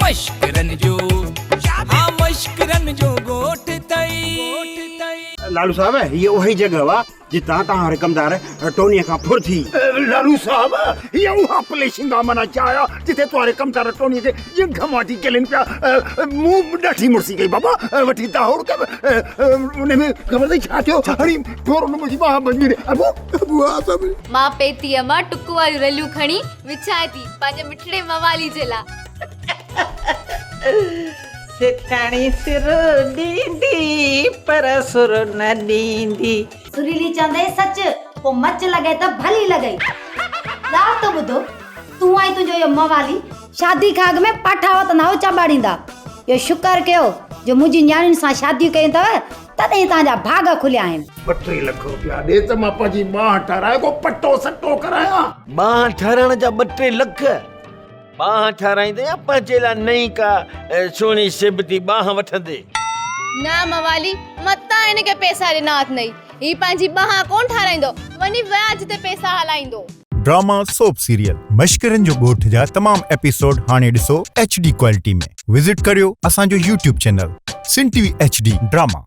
مشڪرن جو ها مشڪرن جو ڳوٺ ٿئي. لالو صاحب هيء اها ئي جڳهه هئا جتان توهان واري ڪمدار ٽونيء کان ڦر ٿي. لالو صاحب هيء اها پليشنگ آ معنيٰ جاء آ جتي توهان واري ڪمدار ٽونيء کي ڄنگهه مان وٺي گهلين پيا. مون ڏاڍي مڙسي ڪئي بابا وٺي داهوڙ ڪيم ان ۾ خبر اٿئي ڇا ٿيو هڻي ٿورو نه منهنجي ٻانهن ڀڃي وئي. ابو ابو ها سڀ. مان پيتيء مان ٽڪ واريون رليون کڻي وڇائي ٿي پنهنجي مٺڙي موالي جي لاء. سيٺياڻي سر ڏيندي پر سر نه ڏيندي. سريلي چوندئي سچ، پوء مچ لڳئي ته ڀلي لڳئي. ڳالهه ته ٻڌو، تون ۽ تنهنجو اهو موالي شادي کان اڳ ۾ پاٺا وتندا هئو چٻاڙيندا. اهو شڪر ڪيو جو منهنجي نياڻين سان شاديون ڪيون اٿو، تڏهن توهان جا ڀاڳ کليا آهن. ٻه ٽي لک روپيا ڏي ته مان پنهنجي ٻانهن ٺهرائي ڪو پٽو سٽو ڪرايان. ٻانهن ٺهرائڻ جا ٻه ٽي لک؟ ٻانهن ٺهرائيندي يا پنهنجي لاء نئين ڪا سهڻي سيبتي ٻانهن وٺندي؟ نه موالي، متان هن کي پئسا ڏنا اٿنئي. هي پنهنجي ٻانهن ڪونه ٺهرائيندو، وڃي وياج تي پئسا هلائيندو. ڊراما سوپ سيريل مشڪرن جو ڳوٺ جا تمام ايپيسوڊ هاڻي ڏسو ايڇ ڊي ڪوالٽي ۾ وزٽ ڪريو اسان جو YouTube channel Sindh T V H D drama.